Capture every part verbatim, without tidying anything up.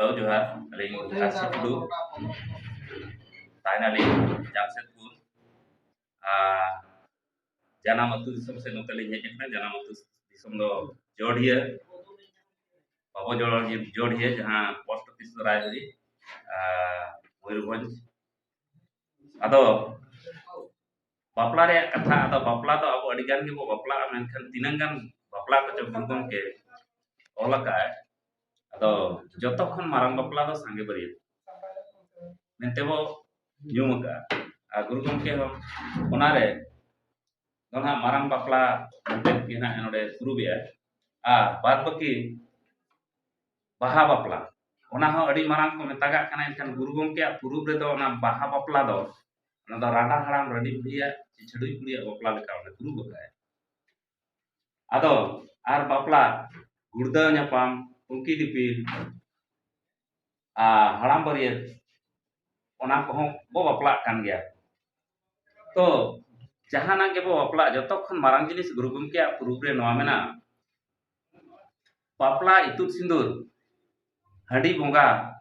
Hello, ᱡᱚᱦᱟᱨ᱾ ᱟᱹᱞᱤᱧ ᱟᱨᱥᱤ ᱴᱩᱰᱩ, ᱛᱟᱦᱮᱱᱟᱞᱤᱧ ᱡᱟᱢᱥᱮᱫᱽᱯᱩᱨ᱾ ᱟᱨ ᱡᱟᱱᱟᱢ ᱟᱹᱛᱩ ᱫᱤᱥᱚᱢ ᱥᱮᱫ ᱱᱚᱛᱮ ᱞᱤᱧ ᱦᱮᱡ ᱟᱠᱟᱱᱟ᱾ ᱡᱟᱱᱟᱢ ᱟᱹᱛᱩ ᱫᱤᱥᱚᱢ ᱫᱚ ᱡᱚᱰᱷᱤᱭᱟᱹ, ᱵᱟᱵᱚ ᱡᱚᱲ-, ᱡᱚᱰᱷᱤᱭᱟᱹ, ᱡᱟᱦᱟᱸ ᱯᱳᱥᱴ ᱚᱯᱷᱤᱥ ᱫᱚ ᱨᱟᱭᱵᱟᱨᱤ, ᱟᱨ ᱢᱚᱭᱩᱨᱵᱷᱚᱸᱡᱽ᱾ ᱟᱫᱚ ᱵᱟᱯᱞᱟ ᱨᱮᱭᱟᱜ ᱠᱟᱛᱷᱟ, ᱟᱫᱚ ᱵᱟᱯᱞᱟ ᱫᱚ ᱟᱵᱚ ᱟᱹᱰᱤ ᱜᱟᱱ ᱜᱮᱵᱚ ᱵᱟᱯᱞᱟᱜᱼᱟ, ᱢᱮᱱᱠᱷᱟᱱ ᱛᱤᱱᱟᱹᱝ ᱜᱟᱱ ᱵᱟᱯᱞᱟ ᱠᱚᱪᱚ ᱜᱩᱨᱩ ᱜᱚᱢᱠᱮ ᱚᱞ ᱟᱠᱟᱫᱼᱟᱭ? ᱟᱫᱚ ᱡᱚᱛᱚ ᱠᱷᱚᱱ ᱢᱟᱨᱟᱝ ᱵᱟᱯᱞᱟ ᱫᱚ ᱥᱟᱸᱜᱮ ᱵᱟᱹᱨᱭᱟᱹᱛ ᱢᱮᱱᱛᱮ ᱵᱚ ᱧᱩᱢ ᱟᱠᱟᱫᱼᱟ᱾ ᱟᱨ ᱜᱩᱨᱩ ᱜᱚᱢᱠᱮ ᱦᱚᱸ ᱚᱱᱟᱨᱮ ᱫᱚ ᱱᱟᱦᱟᱜ ᱢᱟᱨᱟᱝ ᱵᱟᱯᱞᱟ ᱢᱮᱱᱛᱮ ᱜᱮ ᱱᱟᱦᱟᱜ ᱱᱚᱰᱮ ᱯᱩᱨᱩᱵᱮᱜᱼᱟ᱾ ᱟᱨ ᱵᱟᱫ ᱵᱟᱹᱠᱤ ᱵᱟᱦᱟ ᱵᱟᱯᱞᱟ, ᱚᱱᱟ ᱦᱚᱸ ᱟᱹᱰᱤ ᱢᱟᱨᱟᱝ ᱠᱚ ᱢᱮᱛᱟᱜᱟᱜ ᱠᱟᱱᱟ, ᱮᱱᱠᱷᱟᱱ ᱜᱩᱨᱩ ᱜᱚᱢᱠᱮᱭᱟᱜ ᱯᱩᱨᱩᱵ ᱨᱮᱫᱚ ᱚᱱᱟ ᱵᱟᱦᱟ ᱵᱟᱯᱞᱟ ᱫᱚ, ᱚᱱᱟ ᱫᱚ ᱨᱟᱸᱰᱟ ᱦᱟᱲᱟᱢ ᱨᱟᱺᱰᱤ ᱵᱩᱰᱷᱤᱭᱟᱜ ᱪᱮ ᱪᱷᱟᱹᱰᱩᱭ ᱠᱩᱲᱤᱭᱟᱜ ᱵᱟᱯᱞᱟ ᱞᱮᱠᱟ ᱚᱸᱰᱮ ᱯᱩᱨᱩᱵ ᱟᱠᱟᱫᱼᱟᱭ᱾ ᱟᱫᱚ ᱟᱨ ᱵᱟᱯᱞᱟ, ᱜᱩᱲᱫᱟᱹᱣ ᱧᱟᱯᱟᱢ, ᱴᱩᱝᱠᱤ ᱫᱤᱯᱤᱞ, ᱟᱨ ᱦᱟᱲᱟᱢ ᱵᱟᱹᱨᱭᱟᱹᱛ, ᱚᱱᱟ ᱠᱚᱦᱚᱸ ᱵᱚ ᱵᱟᱯᱞᱟᱜ ᱠᱟᱱ ᱜᱮᱭᱟ᱾ ᱛᱚ ᱡᱟᱦᱟᱱᱟᱜ ᱜᱮᱵᱚ ᱵᱟᱯᱞᱟᱜ, ᱡᱚᱛᱚ ᱠᱷᱚᱱ ᱢᱟᱨᱟᱝ ᱡᱤᱱᱤᱥ ᱜᱩᱨᱩ ᱜᱚᱢᱠᱮᱭᱟᱜ ᱯᱩᱨᱩᱵ ᱨᱮ ᱱᱚᱣᱟ ᱢᱮᱱᱟᱜᱼᱟ, ᱵᱟᱯᱞᱟ, ᱤᱛᱩᱫ ᱥᱤᱸᱫᱩᱨ, ᱦᱟᱺᱰᱤ ᱵᱚᱸᱜᱟ,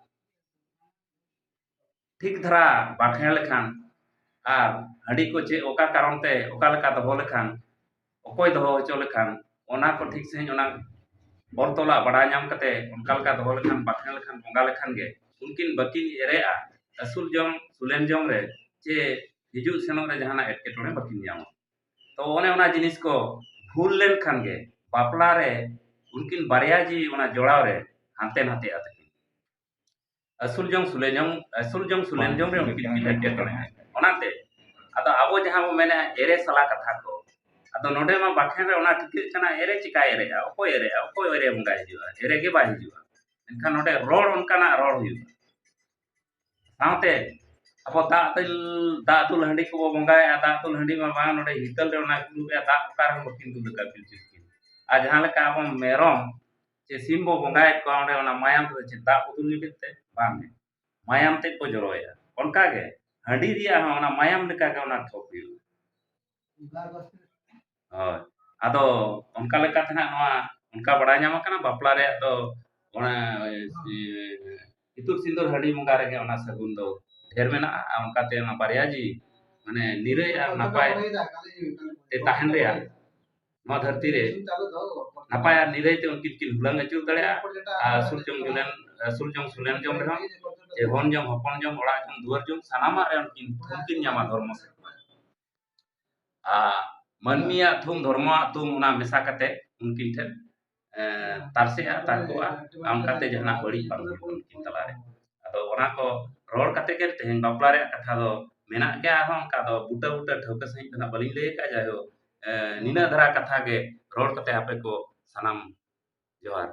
ᱴᱷᱤᱠ ᱫᱷᱟᱨᱟ ᱵᱟᱠᱷᱮᱬ ᱞᱮᱠᱷᱟᱱ ᱟᱨ ᱦᱟᱺᱰᱤ ᱠᱚ ᱪᱮᱫ ᱚᱠᱟ ᱠᱟᱨᱚᱱ ᱛᱮ ᱚᱠᱟ ᱞᱮᱠᱟ ᱫᱚᱦᱚ ᱞᱮᱠᱷᱟᱱ, ᱚᱠᱚᱭ ᱫᱚᱦᱚ ᱦᱚᱪᱚ ᱞᱮᱠᱷᱟᱱ, ᱚᱱᱟ ᱠᱚ ᱴᱷᱤᱠ ᱥᱟᱺᱦᱤᱡ ᱚᱱᱟ ᱚᱞ ᱛᱚᱞᱟᱜ ᱵᱟᱲᱟᱭ ᱧᱟᱢ ᱠᱟᱛᱮ ᱚᱱᱠᱟ ᱞᱮᱠᱟ ᱫᱚᱦᱚ ᱞᱮᱠᱷᱟᱱ, ᱵᱟᱠᱷᱮᱬ ᱞᱮᱠᱷᱟᱱ, ᱵᱚᱸᱜᱟ ᱞᱮᱠᱷᱟᱱ ᱜᱮ ᱩᱱᱠᱤᱱ ᱵᱟᱹᱠᱤᱱ ᱮᱨᱮᱜᱼᱟ᱾ ᱟᱹᱥᱩᱞ ᱡᱚᱝ ᱥᱩᱞᱮᱱ ᱡᱚᱝ ᱨᱮ ᱪᱮ ᱦᱤᱡᱩᱜ ᱥᱮᱱᱚᱜ ᱨᱮ ᱡᱟᱦᱟᱱᱟᱜ ᱮᱴᱠᱮᱴᱚᱬᱮ ᱵᱟᱹᱠᱤᱱ ᱧᱟᱢᱟ᱾ ᱛᱚ ᱚᱱᱮ ᱚᱱᱟ ᱡᱤᱱᱤᱥ ᱠᱚ ᱵᱷᱩᱞ ᱞᱮᱱᱠᱷᱟᱱ ᱜᱮ ᱵᱟᱯᱞᱟ ᱨᱮ ᱩᱱᱠᱤᱱ ᱵᱟᱨᱭᱟ ᱡᱤᱣᱤ ᱚᱱᱟ ᱡᱚᱲᱟᱣ ᱨᱮ ᱦᱟᱱᱛᱮ ᱱᱟᱛᱮᱜᱼᱟ ᱛᱟᱹᱠᱤᱱ᱾ ᱟᱹᱥᱩᱞ ᱡᱚᱝ ᱥᱩᱞᱮ ᱡᱚᱝ, ᱟᱹᱥᱩᱞ ᱡᱚᱝ ᱥᱩᱞᱮᱱ ᱡᱚᱝ ᱨᱮ ᱩᱱᱠᱤᱱ ᱠᱤᱱ ᱮᱴᱠᱮᱴᱚᱬᱮᱜᱼᱟ᱾ ᱚᱱᱟᱛᱮ ᱟᱫᱚ ᱟᱵᱚ ᱡᱟᱦᱟᱸ ᱵᱚ ᱢᱮᱱᱮᱫᱼᱟ ᱮᱨᱮ ᱥᱟᱞᱟ ᱠᱟᱛᱷᱟ ᱠᱚ, ᱟᱫᱚ ᱱᱚᱰᱮ ᱢᱟ ᱵᱟᱠᱷᱮᱬ ᱨᱮ ᱚᱱᱟ ᱴᱷᱤᱠᱟᱹᱜ ᱠᱟᱱᱟ, ᱮᱨᱮ ᱪᱤᱠᱟᱭ ᱮᱨᱮᱜᱼᱟ? ᱚᱠᱚᱭ ᱮᱨᱮᱜᱼᱟ? ᱚᱠᱚᱭ ᱮᱨᱮ ᱵᱚᱸᱜᱟᱭ ᱦᱤᱡᱩᱜᱼᱟ? ᱮᱨᱮ ᱜᱮ ᱵᱟᱭ ᱦᱤᱡᱩᱜᱼᱟ᱾ ᱢᱮᱱᱠᱷᱟᱱ ᱱᱚᱰᱮ ᱨᱚᱲ ᱚᱱᱠᱟᱱᱟᱜ ᱨᱚᱲ ᱦᱩᱭᱩᱜᱼᱟ᱾ ᱥᱟᱶᱛᱮ ᱟᱵᱚ ᱫᱟᱜ ᱫᱩᱞ, ᱫᱟᱜ ᱫᱩᱞ ᱦᱟᱺᱰᱤ ᱠᱚᱵᱚ ᱵᱚᱸᱜᱟᱭᱟ᱾ ᱫᱟᱜ ᱫᱩᱞ ᱦᱟᱺᱰᱤ ᱢᱟ ᱵᱟᱝ, ᱱᱚᱰᱮ ᱦᱤᱛᱟᱹᱞ ᱨᱮ ᱚᱱᱟ ᱠᱚ ᱫᱩᱞᱮᱜᱼᱟ, ᱫᱟᱜ ᱚᱠᱟ ᱨᱮᱦᱚᱸ ᱵᱟᱹᱠᱤᱱ ᱫᱩᱞ ᱟᱠᱟᱫ ᱯᱤᱞᱪᱩ ᱛᱟᱹᱠᱤᱱ᱾ ᱟᱨ ᱡᱟᱦᱟᱸ ᱞᱮᱠᱟ ᱟᱵᱚ ᱢᱮᱨᱚᱢ ᱪᱮ ᱥᱤᱢ ᱵᱚ ᱵᱚᱸᱜᱟᱭᱮᱫ ᱠᱚᱣᱟ, ᱚᱸᱰᱮ ᱚᱱᱟ ᱢᱟᱭᱟᱢ ᱨᱮ ᱪᱮᱫ ᱫᱟᱜ ᱵᱚ ᱫᱩᱞ ᱧᱚᱜᱮᱫ ᱛᱮ? ᱵᱟᱝ ᱜᱮ, ᱢᱟᱭᱟᱢ ᱛᱮᱫ ᱵᱚ ᱡᱚᱨᱚᱭᱟ᱾ ᱚᱱᱠᱟ ᱜᱮ ᱦᱟᱺᱰᱤ ᱨᱮᱭᱟᱜ ᱦᱚᱸ ᱚᱱᱟ ᱢᱟᱭᱟᱢ ᱞᱮᱠᱟ ᱜᱮ ᱚᱱᱟ ᱴᱷᱚᱯ ᱦᱩᱭᱩᱜᱼᱟ᱾ ᱦᱳᱭ, ᱟᱫᱚ ᱚᱱᱠᱟ ᱞᱮᱠᱟᱛᱮ ᱱᱟᱦᱟᱜ ᱱᱚᱣᱟ ᱚᱱᱠᱟ ᱵᱟᱲᱟᱭ ᱧᱟᱢ ᱟᱠᱟᱱᱟ, ᱵᱟᱯᱞᱟ ᱨᱮᱭᱟᱜ ᱫᱚ ᱚᱱᱟ ᱤᱛᱩᱫ ᱥᱤᱸᱫᱩᱨ ᱦᱟᱺᱰᱤ ᱵᱚᱸᱜᱟ ᱨᱮᱜᱮ ᱚᱱᱟ ᱥᱟᱹᱜᱩᱱ ᱫᱚ ᱰᱷᱮᱨ ᱢᱮᱱᱟᱜᱼᱟ᱾ ᱟᱨ ᱚᱱᱠᱟᱛᱮ ᱚᱱᱟ ᱵᱟᱨᱭᱟ ᱡᱤᱣᱤ ᱢᱟᱱᱮ ᱱᱤᱨᱟᱹᱭ ᱟᱨ ᱱᱟᱯᱟᱭ ᱛᱮ ᱛᱟᱦᱮᱱ ᱨᱮᱭᱟᱜ ᱱᱚᱣᱟ ᱫᱷᱟᱹᱨᱛᱤ ᱨᱮ ᱱᱟᱯᱟᱭ ᱟᱨ ᱱᱤᱨᱟᱹᱭ ᱛᱮ ᱩᱱᱠᱤᱱ ᱠᱤᱱ ᱦᱩᱞᱟᱹᱝ ᱟᱹᱪᱩᱨ ᱫᱟᱲᱮᱭᱟᱜᱼᱟ᱾ ᱟᱨ ᱥᱩᱨ ᱡᱚᱝ ᱡᱩᱞᱮᱱ ᱥᱩᱨ ᱡᱚᱝ ᱥᱩᱞᱮᱱ ᱡᱚᱝ ᱨᱮᱦᱚᱸ ᱡᱮ ᱦᱚᱱ ᱡᱚᱝ ᱦᱚᱯᱚᱱ ᱡᱚᱝ ᱚᱲᱟᱜ ᱡᱚᱝ ᱫᱩᱣᱟᱹᱨ ᱡᱚᱝ ᱥᱟᱱᱟᱢᱟᱜ ᱨᱮ ᱩᱱᱠᱤᱱ ᱛᱷᱩᱢ ᱠᱤᱱ ᱧᱟᱢᱟ ᱫᱷᱚᱨᱢᱚ ᱥᱮᱨᱢᱟ᱾ ᱟᱨ ᱢᱟᱹᱱᱢᱤᱭᱟᱜ ᱛᱷᱩᱢ ᱫᱷᱚᱨᱢᱚᱣᱟᱜ ᱛᱷᱩᱢ ᱚᱱᱟ ᱢᱮᱥᱟ ᱠᱟᱛᱮ ᱩᱱᱠᱤᱱ ᱴᱷᱮᱱ ᱮ, ᱛᱟᱨᱥᱮᱜᱼᱟ, ᱛᱟᱨᱠᱚᱜᱼᱟ, ᱟᱨ ᱚᱱᱠᱟᱛᱮ ᱡᱟᱦᱟᱱᱟᱜ ᱵᱟᱹᱲᱤᱡ ᱵᱟᱝ ᱦᱩᱭᱩᱜᱼᱟ ᱩᱱᱠᱤᱱ ᱛᱟᱞᱟᱨᱮ᱾ ᱟᱫᱚ ᱚᱱᱟ ᱠᱚ ᱨᱚᱲ ᱠᱟᱛᱮ ᱜᱮ ᱛᱮᱦᱮᱧ ᱵᱟᱯᱞᱟ ᱨᱮᱭᱟᱜ ᱠᱟᱛᱷᱟ ᱫᱚ ᱢᱮᱱᱟᱜ ᱜᱮᱭᱟ, ᱟᱨᱦᱚᱸ ᱚᱱᱠᱟ ᱫᱚ ᱵᱩᱴᱟᱹ ᱵᱩᱴᱟᱹ ᱴᱷᱟᱹᱣᱠᱟᱹ ᱥᱟᱺᱦᱤᱡ ᱫᱚ ᱱᱟᱜ ᱵᱟᱹᱞᱤᱧ ᱞᱟᱹᱭ ᱟᱠᱟᱫᱼᱟ᱾ ᱡᱟᱭᱦᱳᱠ, ᱮ, ᱱᱤᱱᱟᱹᱜ ᱫᱷᱟᱨᱟ ᱠᱟᱛᱷᱟ ᱜᱮ ᱨᱚᱲ ᱠᱟᱛᱮ ᱟᱯᱮ ᱠᱚ ᱥᱟᱱᱟᱢ ᱡᱚᱦᱟᱨ᱾